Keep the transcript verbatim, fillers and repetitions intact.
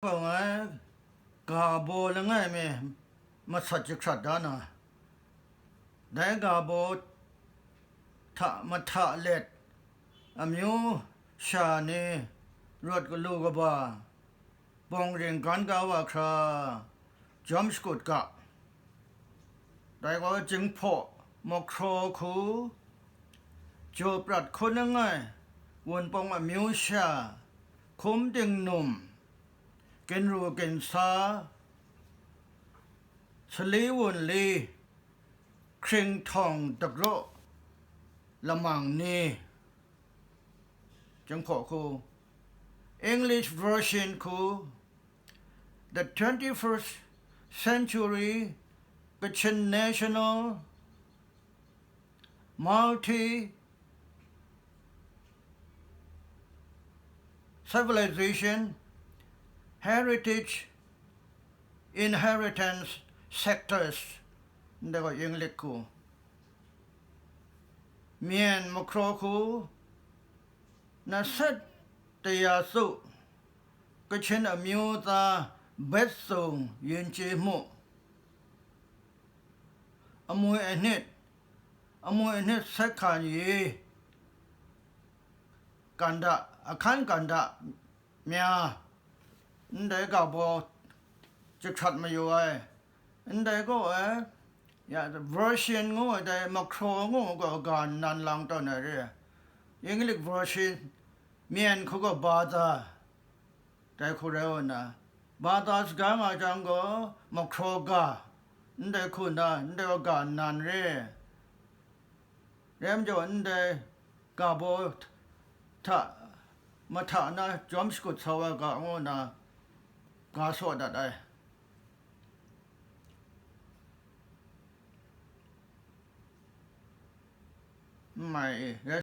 Gaw ngai ga baw langai mi masat jahkrat da na, dai ga baw hta mahta let amyu sha ni rawt galu kaba bawng ring gan ga wa hkra jawm shakut ga. Dai gaw Jinghpaw, Mahkraw hku, Jaw prat hkun langai, Wunpawng amyu sha, hkum dingnum, ginru ginsa, sali wunli, hkringhtawng dagraw lamang ni, Jinghpaw hku, English version hku, the twenty-first century Kachin national multi civilization heritage inheritance sectors, ndai gaw English hku, Myen Mahkraw hku, na set taya tsu, Kachin amyu tsa bet tsung yin chye mu, amwi anit, amwi anit sat hkan yi, ganda, ahkan ganda mya, ndai ga baw jahkrat mayu ai. Ndai gaw e, ya, version ngu ai dai, Mahkraw ngu gaw ga nnan lang tawn ai re. English version, Myen hku gaw Bada, dai hku rai wa na, Bada saga nga jang gaw, Mahkraw ga, ndai hku na, ndai gaw ga nnan re. Rai majaw, ndai ga baw hta, mahta na jawm shakut sa wa ga, ngu na ga saw dat ai. N mai e, rai